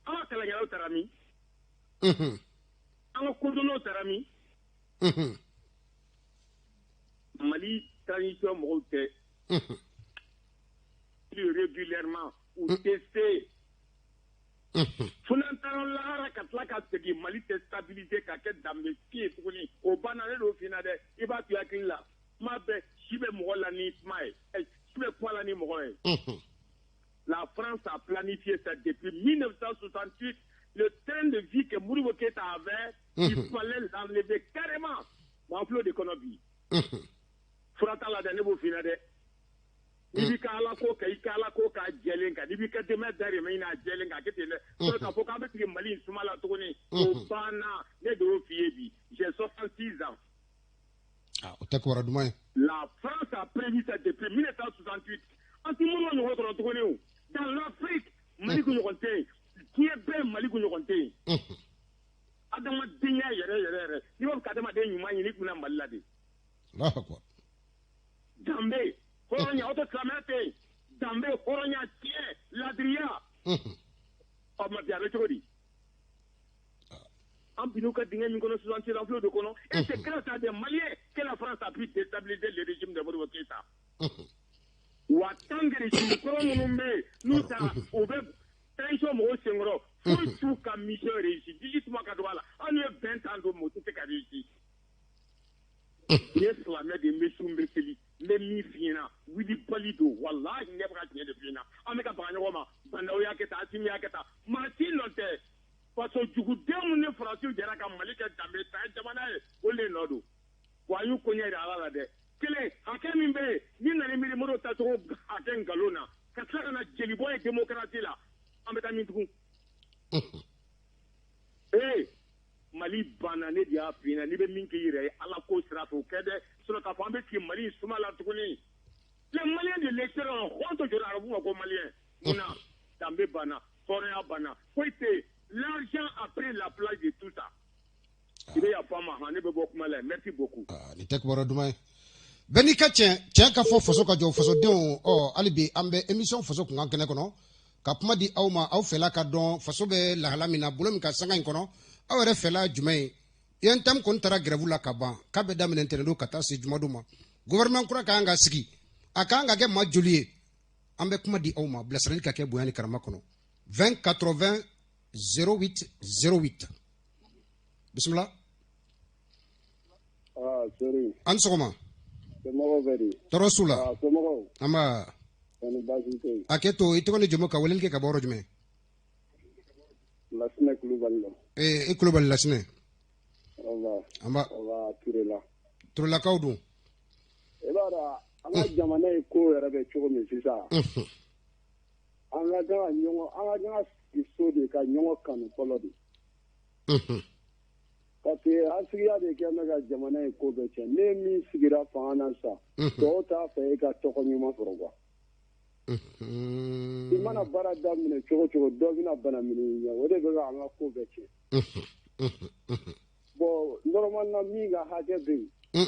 An ka kalankɛlaw taara min? An ka kodɔnnaw taara min? Mali transition mɔgɔw tɛ. Plus régulièrement, u tɛ se. Fo n'an taara lahara ka tila ka segin, Mali tɛ stabiliser ka kɛ danbe si ye tuguni. O banna, ne d'o f'i ɲɛna dɛ. I b'a to i hakili la. Kuma bɛɛ si bɛ mɔgɔ la ni kuma ye. Si bɛ kuma la ni mɔgɔ ye. La France a planifié ça depuis 1968. Le train de vie que Modibo Keïta avait, il fallait l'enlever carrément. Bon, an filɛ o de kɔnɔ bi. Fura t'a la dɛ, ne b'o f'i ɲɛna dɛ. N'i b'i ka Ala ko kɛ, i ka Ala ko k'a jɛlen kan. N'i b'i ka denbaya dahirimɛ ɲini a jɛlen kan, a kɛ ten dɛ. Sinon k'a fɔ k'an bɛ sigi Mali in suma la tuguni, o banna. Ne de y'o f'i ye bi. J'ai 66 ans. Ah, o tɛ kibaruya duman ye. La France a prévu ça depuis 1968. An ti minnu ɲɔgɔn sɔrɔ tuguni o. Dans l'Afrique, Mali kun ɲɔgɔn tɛ yen. Diɲɛ bɛɛ Mali kun ɲɔgɔn tɛ yen. Adamadenya yɛrɛ yɛrɛ yɛrɛ. N'i b'a fɛ ka adamaden ɲuman ɲini, i kun na Mali la de. Allahu akbar. Danbe, hɔrɔnya, aw tɛ silamɛya tɛ yen. Danbe, hɔrɔnya, tiɲɛ, ladiriya. Ɔ ma bi a bɛ cogo di? An bin'u ka dingɛ min kɔnɔ 66 an filɛ o de kɔnɔ. Et c'est grâce à des Maliens que la France a pu déstabiliser le régime de Modibo Keïta. Wa tant que régime kɔrɔ minnu bɛ yen n'u taara u bɛ transition mɔgɔw senkɔrɔ, foyi t'u ka mission réussi. 18 mois ka dɔgɔ a la, hali n'u ye 20 ans don, mɔgɔ tɛ se ka réussi. N ye silamɛ de ye, n bɛ sun, n bɛ seli, n bɛ min f'i ɲɛna, wulibali don, walahi ne bɛ ka tiɲɛ de f'i ɲɛna. An bɛ ka baga ɲɔgɔn ma, Bah N'Daw y'a kɛ tan, Assimi y'a kɛ tan, maa si nɔ tɛ. Faso juguden minnu ni Faransiw jɛra ka Mali kɛ danbe tan jamana ye, olu de nɔ don. Wa an y'u ko ɲɛ jira Ala la dɛ. Kelen, hakɛ min bɛ yen, n'i nana i miiri Modibo tacogo hakɛ nkalon na, ka tila ka na jelibɔn ye démocratie la, an bɛ taa min tugun? Ee, Mali banna, ne de y'a f'i ɲɛna, n'i bɛ min k'i yɛrɛ ye Ala ko sira fɛ, o kɛ dɛ. Sinon k'a fɔ an bɛ sigi Mali in suma la tuguni. Les Maliens de l'extérieur ont honte aujourd'hui, a bɛ f'u ma ko Malien. Mun na? Danbe banna, hɔrɔnya banna, foyi tɛ yen. L'argent a pris la place de tout ça. I bɛ yafa n ma han, ne bɛ bɔ kuma la. Merci beaucoup. Nin tɛ kibaruya duman ye. Bɛɛ n'i ka tiɲɛ, tiɲɛ ka fɔ, faso ka jɔ, fasodenw. Ɔ hali bi an bɛ émission Faso Kunkan kɛnɛ kɔnɔ ka kuma di aw ma, aw fɛla ka dɔn faso bɛ lahala min na, bolo min ka sanga in kɔnɔ, aw yɛrɛ fɛla jumɛn ye? UNTM kɔni taara grève la ka ban, k'a bɛ daminɛ ntɛnɛndon ka taa se jumadon ma. Gouvernement kura ka kan ka sigi, a ka kan ka kɛ maa joli ye? An bɛ kuma di aw ma, bilasirali ka kɛ bonya ni karama kɔnɔ. 20 80 08 08. Bisimila. Ah, sori. An sɔgɔma. Somɔgɔw bɛ di? Tɔɔrɔ s'u la. Ah, somɔgɔw. An b'a. Kɔni baasi tɛ yen. A kɛ to, i tɔgɔ ni jamu, ka weleli kɛ ka bɔ yɔrɔ jumɛn? Lasinɛ Kulubali don. Ee, i Kulubali Lasinɛ. Ɔba. An b'a. Ɔba, Ture la. Turelakaw dun? I b'a dɔn, an ka jamana ye ko yɛrɛ bɛ cogo min sisan. An ka kan ka ɲɔgɔn, an ka kan ka sigi so de ka ɲɔgɔn kanu fɔlɔ de. Parce que hasidiya de kɛ bɛ ka jamana in ko bɛɛ tiɲɛ. Ne min sigira fanga na sisan, tɔw t'a fɛ e ka tɔgɔ ɲuman sɔrɔ quoi. I mana baara daminɛ cogo cogo, dɔ bɛna bana minɛ i ɲɛ, o de bɛ ka an ka ko bɛɛ tiɲɛ. Bon, normalement min ka hakɛ bɛ yen,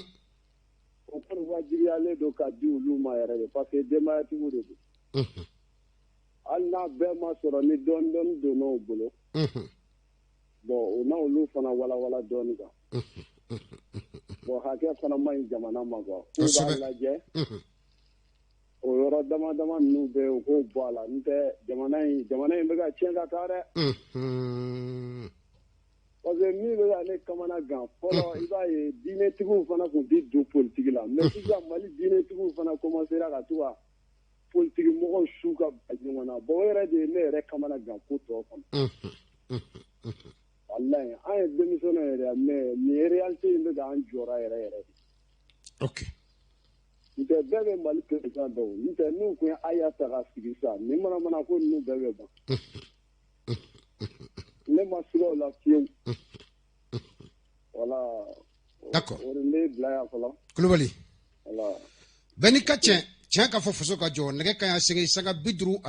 o kɔni wajibiyalen don ka di olu ma yɛrɛ de, parce que denbayatigiw de don. Hali n'a bɛɛ ma sɔrɔ, ni dɔɔni dɔɔni donna o bolo, bon, o na olu fana walawala dɔɔni kan. Bon, hakɛ fana man ɲi jamana ma quoi. K'u b'a lajɛ, o yɔrɔ dama dama ninnu bɛ yen, u k'o bɔ a la, n'o tɛ jamana in bɛ ka tiɲɛ ka taa dɛ. Parce que min bɛ ka ne kamana gan fɔlɔ, i b'a ye diinɛtigiw fana tun tɛ don politique la, mais sisan Mali diinɛtigiw fana commencera ka to ka politique mɔgɔw su ka bila ɲɔgɔn na. Bon, o yɛrɛ de ye ne yɛrɛ kamana gan ko tɔ kɔnɔ. Walayi, an ye denmisɛnninw yɛrɛ, mais nin réalité in bɛ k'an jɔra yɛrɛ yɛrɛ de. N tɛ bɛɛ bɛ Mali président dɔn, n tɛ n'u tun ye Aya ta ka sigi sisan, nin manamana ko ninnu bɛɛ bɛ ban. Ne ma siga o la fiyewu. Voilà. D'accord. O de ne bila yan fɔlɔ. Kulubali. Voilà. Bɛɛ n'i ka tiɲɛ, tiɲɛ ka fɔ, faso ka jɔ. Nɛgɛ kaɲa segin sanga 52.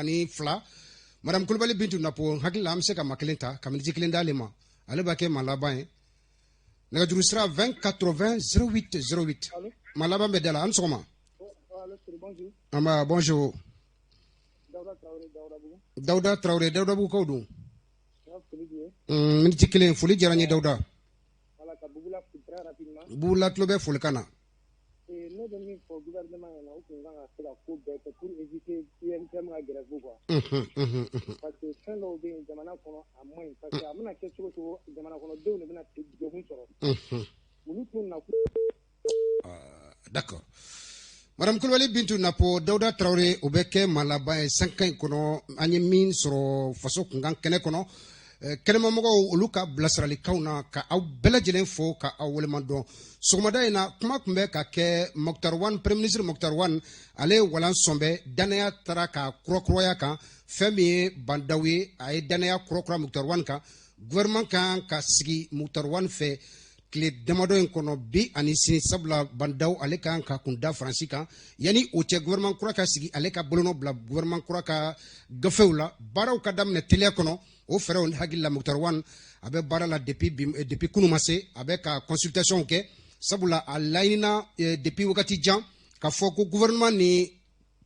Madame Kulubali Bintu Napo, n hakili la an bɛ se ka maa kelen ta ka miniti kelen d'ale ma, ale b'a kɛ maa laban ye. Nɛgɛjuru sira 20 80 08 08. Maa laban bɛ da la. An sɔgɔma. An b'a, bonjour. Dawuda Tarawele, Dawudabugukaw don. Miniti kelen, foli diyara n ye, Dawuda. Bugula tulo bɛ folikan na. Ne bɛ min fɔ gouvernement ɲɛna, u tun kan ka se ka ko bɛɛ kɛ pour éviter UNTM ka grève quoi. Parce que fɛn dɔw bɛ yen jamana kɔnɔ, a man ɲi, parce que a mana kɛ cogo cogo, jamana kɔnɔdenw de bɛna degun sɔrɔ. Olu t'u nakun. D'accord. Madame Kulubali Bintu Napo, Dawuda Tarawele, o bɛ kɛ maa laban ye sankan in kɔnɔ. An ye min sɔrɔ faso kunkan kɛnɛ kɔnɔ, kɛnɛmamɔgɔw olu ka bilasiralikanw na, ka aw bɛɛ lajɛlen fo ka aw waleman dɔn. Sɔgɔmada in na, kuma tun bɛ ka kɛ Moctar Ouane, premier ministre Moctar Ouane, ale ye walan sɔnbɛ danaya taara ka kurakuraya kan. Fɛn min ye Bah N'Daw ye, a ye danaya kurakura Moctar Ouane kan. Gouvernement kan ka sigi Moctar Ouane fɛ tile damadɔ in kɔnɔ, bi ani sini, sabula Bah N'Daw ale kan ka kun da Faransi kan. Yanni o cɛ, gouvernement kura ka sigi, ale ka bolonɔ bila gouvernement kura ka gafew la, baaraw ka daminɛ teliya kɔnɔ. O fɛɛrɛw ni hakili la, Moctar Ouane a bɛ baara la depuis bi, depuis kunu ma se, a bɛ ka consultation kɛ, sabula a laɲinina depuis wagati jan. K'a fɔ ko gouvernement ni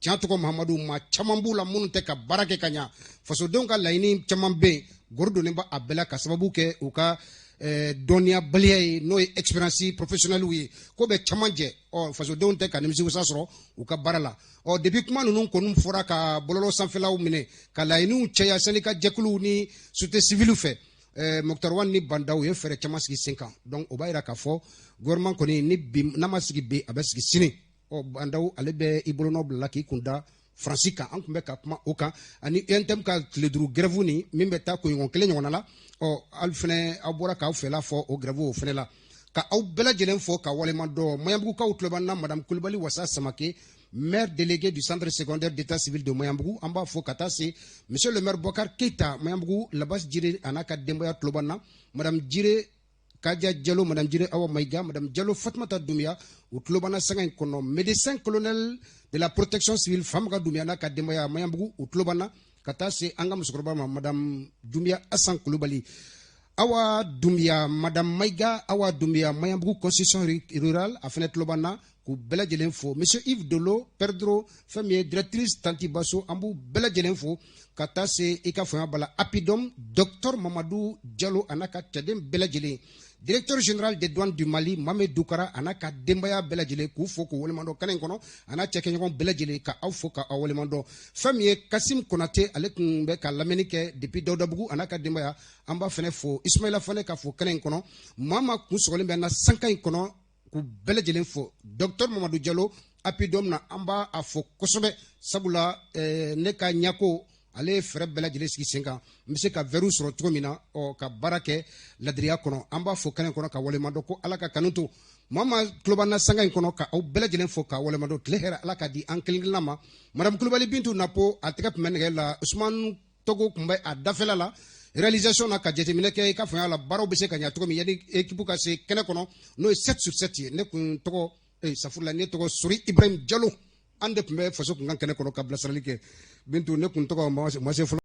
tiɲɛ tɔgɔ Mahamadu, maa caman b'u la minnu tɛ ka baara kɛ ka ɲa. Fasodenw ka laɲini caman bɛ yen, goro donnen b'a bɛɛ la ka sababu kɛ u ka dɔnniyabaliya ye, n'o ye expérience professionnelle ye, ko bɛ caman jɛ. Ɔ, fasodenw tɛ ka nimisiwasa sɔrɔ u ka baara la. Ɔ, depuis kuma ninnu kɔni fɔra ka bɔlɔlɔ sanfɛlaw minɛ ka laɲiniw caya syndicat jɛkuluw ni société civile fɛ, Moctar Ouane ni Bah N'Daw ye fɛɛrɛ caman sigi sen kan. Donc o b'a yira k'a fɔ gouvernement kɔni ni bi n'a ma sigi bi, a bɛ sigi sini. Ɔ, Bah N'Daw, ale bɛ i bolonɔ bila k'i kun da Faransi kan. An tun bɛ ka kuma o kan ani UNTM ka tile 5 grève ni min bɛ taa kunɲɔgɔn kelen ɲɔgɔnna la. Ɔ, hali fɛnɛ aw bɔra k'aw fɛla fɔ o grève o fɛnɛ la. Ka aw bɛɛ lajɛlen fɔ ka waleman dɔn. Maɲanbugukaw tulo b'an na. Madame Kulibali Wasa Samake, maire délégué du centre secondaire d'état civil de Maɲanbugu, an b'a fɔ ka taa se monsieur le maire Bokar Keita Maɲanbugu. Labas Jire a n'a ka denbaya tulo b'an na. Madame Jire Kadia Diallo, Madame Jire Awa Maïga, Madame Diallo Fatmata Doumbia, u tulo b'an na sanga in kɔnɔ. Médecin colonel de la protection civile Famaga Doumbia n'a ka denbaya Maɲanbugu, u tulo b'an na. Ka taa se an ka musokɔrɔba ma, Madame Doumbia Hassan Kulubali, Awa Doumbia, Madame Maïga Awa Doumbia, Maɲanbugu concession rurale, a fɛnɛ tulo b'an na, k'u bɛɛ lajɛlen fo. Monsieur Yves Dolo Pedro, fɛn min ye directrice Tanti Baso, an b'u bɛɛ lajɛlen fo. Ka taa se i ka faamuya bala Apidom, docteur Mamadou Diallo a n'a ka cɛden bɛɛ lajɛlen, directeur général des douanes du Mali Mohamed Doukara a n'a ka denbaya bɛɛ lajɛlen, k'u fo k'u waleɲuman dɔn kɛnɛ in kɔnɔ, a n'a cɛkɛɲɔgɔn bɛɛ lajɛlen, ka aw fo ka aw waleɲuman dɔn. Fɛn min ye Kasim Konate, ale tun bɛ ka lamɛnni kɛ depuis Dawudabugu, a n'a ka denbaya, an b'a fɛnɛ fo. Ismaila Fane ka fo kɛnɛ in kɔnɔ. Maa maa kun sɔgɔlen bɛ na sanka in kɔnɔ, k'u bɛɛ lajɛlen fo. Docteur Mamadou Diallo Apidom na, an b'a a fo kosɛbɛ, sabula ne ka ɲako, ale ye fɛɛrɛ bɛɛ lajɛlen sigi sen kan n bɛ se ka verre sɔrɔ cogo min na, ɔ, ka baara kɛ ladiriya kɔnɔ. An b'a fo kɛnɛ kɔnɔ ka waleɲuman dɔn, ko Ala ka kanu to maa maa tulo b'an na sanga in kɔnɔ, ka aw bɛɛ lajɛlen fo ka waleɲuman dɔn. Tile hɛrɛ, Ala ka di an kelen kelenna ma. Madame Kulubali Bintu Napo, a tɛgɛ tun bɛ nɛgɛ la. Usumani Togo tun bɛ a dafɛla la réalisation na, ka jateminɛ kɛ i ka faamuya la baaraw bɛ se ka ɲɛ cogo min yanni équipe ka se kɛnɛ kɔnɔ, n'o ye 7 sur 7 ye. Ne kun tɔgɔ safurula, ne tɔgɔ Sori Ibrahim Jalo. An de tun bɛ faso kunkan kɛnɛ kɔnɔ ka bilasirali kɛ. Bintu, ne kun tɔgɔ ma se fɔlɔ.